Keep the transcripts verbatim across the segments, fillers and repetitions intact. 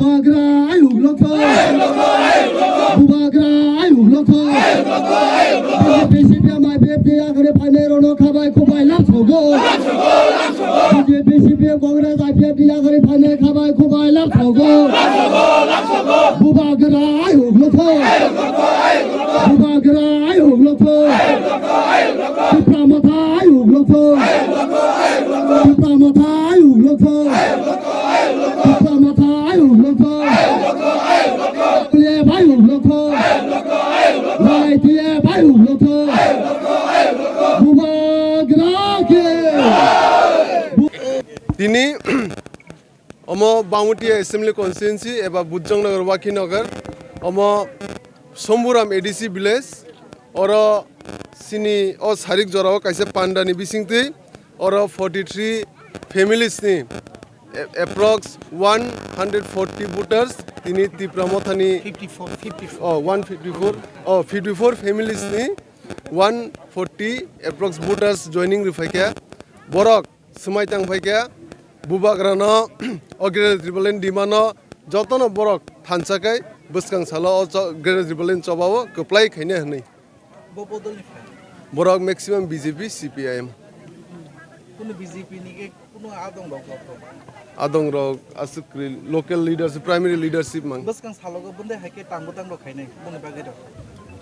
Bubagra ayuk lokho. Bubagra ayuk lokho. B J P, C P M, I P F ni yakarwi phainai rokno khabai khubai lab sogo. B J P, C P M, Congress, I P F ni yakarwi phainai khabai khubai lab sogo. Bubagra ayuk lokho. Bubagra ayuk lokho. Tipra Motha ayuk lokho. Tipra Motha ayuk lokho. Tipra Motha ayuk lokho. T F ayuk lokho. Y T F ayuk lokho. Bubagra ke. Tini omo Bangmutia Assembly Constituency eba Bujjongnagar Wakhinagar, omo Somburam A D C village, oro sini o sarik jorao kaisa pandani bisingtwi oro forty three families ni a-, approx one hundred forty voters tini Tipra Mothani fifty four, fifty four. Oh, one fifty four, oh, fifty four families ni one forty approx voters joining rwphaikha. Borok swmai tang phaikha, Bubagrano o Greater Tipraland demand-no jotono borok thansa khai bwskang salo o cho-, Greater Tipraland chobao kwplai khaina hwnwi. Bo bodolni phan? Borok maximum B J P, C P I M. Kuno B J P ni khe kuno adong rok rok rok? Adong rok aswk kwrwi local leadership, primary leadership mang. Bwskang salogo bwndai hai khe tang bwtang rok khainai, boni bagwi rok?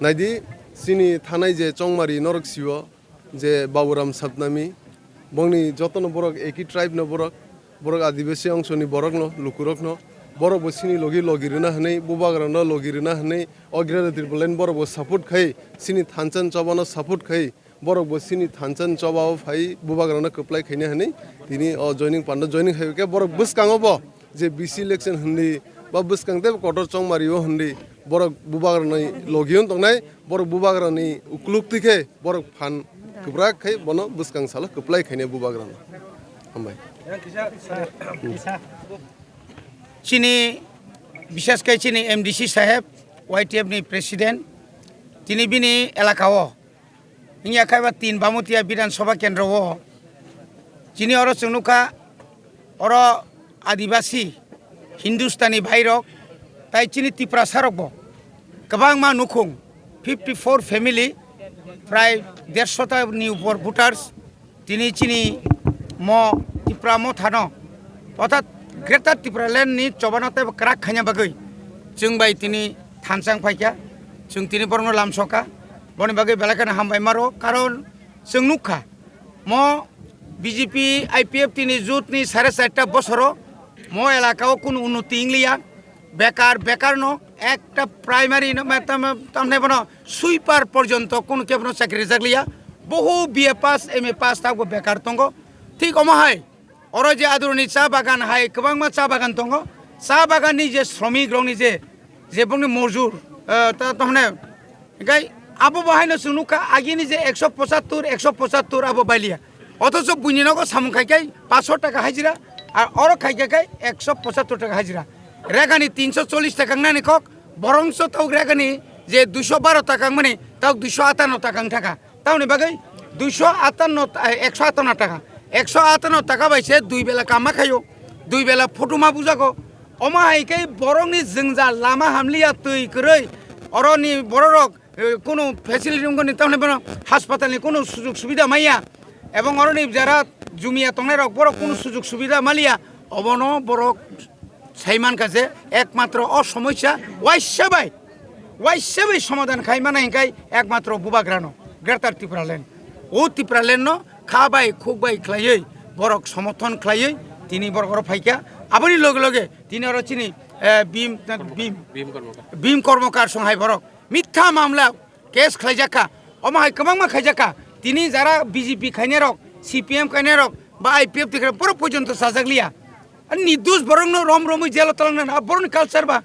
Naidi, chini thanai je Chongmari norok sio, je Baburam Satnami, bongni jotono borok eki tribe no borok, borok Adibasi ongsoni borokno, lukurokno, borok bo sini logi logi rwna hwnwi, Bubagrano logi rwna hwnwi, o Greater Tipraland borok bo support khai, sini thansa ni chobano support khai, borok bo sini thansa ni chobao phai, Bubagrano kwplai khaina hwnwi, tini o joining pando joining khai khe borok bwskango bo je B C election hwnwi ba bwskang tei kotor Chongmari o hwnwi borok Bubagrani logi wng tongnai, borok Bubagrani ukluk twi khe borok phan kwbrak khai bono bwskang salo kwplai khainai Bubagrano. Hambai. Chini, bishes khe chini M D C saheb, Y T F ni president, tini bini elaka o, wngya khe ba tin Bamutia Bidhan Sabha Kendro o, chini oro chwng nukha, oro Adibasi, Hindustani bhairok, tai chini Tiprasarokbo kwbangma nukhung, fifty four family, prai dershota ni upor voters, tini chini mo Tipra Mothano, orthat Greater Tipraland ni chobano teibo kwrak khaina bagwi chwng bai tini thansa wng phaikha, chwng tini borokno lamsokha, boni bagwi belai kheno hambai maro, karon chwng nukha, mo B J P I P F T ni jut ni sare charta bosoro mo elaka o kunu unnoti wngliya, bekar, bekar no ekta primary no ma-, tam-, tamne bono sweeper porjonto kunu kebono chakri rijak liya, bohu B A pass, M A pass tabuk bekar tongo. Thik omo hai oro je aduroni cha bagan hai kwbangma cha bagan tongo, cha bagan ni je sromik rok ni je, je bongni mojur, eh, ta-, tamne Hingkai abo bo haino chwng nukha, agini je ekso pochattor, ekso pochattor abo bailiya. Othocho buini nogo samung khai khai paanch sho taka hajira, ar oro khai khai khai ekso pochattor taka hajira. Regani tinsho chollish taka wngnani kok, borongso tabuk regani je duisho baro taka wngmani, tabuk duisho atanno taka wngthaka. Tamoni bagwi duisho atanno, eh, ekso atanno taka. Ekso atanno taka bai se dui bela kamma khaio, dui bela photo ma bujago. Omo hai khe borokni jwngjal lama hamliya twi kwrwi, oroni bororok eh, kunu facility wngkha ni tamni bono haspatal ni kunu sujug subida maya, ebong oroni jara jumia tongnai rok borok kunu sujug subida maliya, obono borok sai mankha je ekmatro o somosya waisa bai, waisa bai somadhan khai mano hinkai ekmatro Bubagrano Greater Tipraland, o Tipraland no kha bai khuk bai khlaiwi borok somothon khlaiwi tini borok oro phaikha, aboni loge loge tini oro chini, eh, bim bim Bhim Kormokar. Bhim Kormokar song hai borok. Mitha mamla case khlaijak kha, omo hai kwbangma khaijak kha. Tini jara B J P khainai rok, C P M khainai rok, ba I P F T khainai rok, borok porjonto sajak liya. Ani nirdosh borokno rom romwi jelo twlang nani, a borokni culture ba.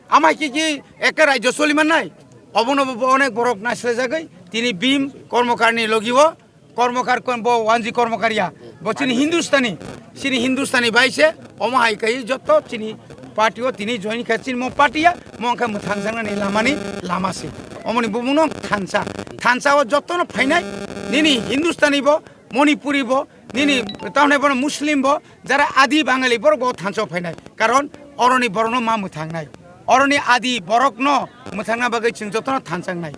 Ama hai khe khe ekta rajyo choli mannai. Obono bo onek borok naislajagwi tini Bhim Kormokarni logi o Kormokar kon bo wanji Kormokar ya. Bo chini Hindustani, chini Hindustani bai se, omo hai kai joto chini party o tini join kha chini mo party ya, mo wngkha mwthang sangnani lamani lama se. Omoni bumung no thansa. Thansa o joto no phainai, nini Hindustani bo, Manipuri bo, nini tamne bono Muslim bo, jara Adi Bangali borok bo thansa o phainai. Karon oroni borokno ma mwthangnai. Oroni adi borokno mwthangna bagwi chwng jotono thanchaknai.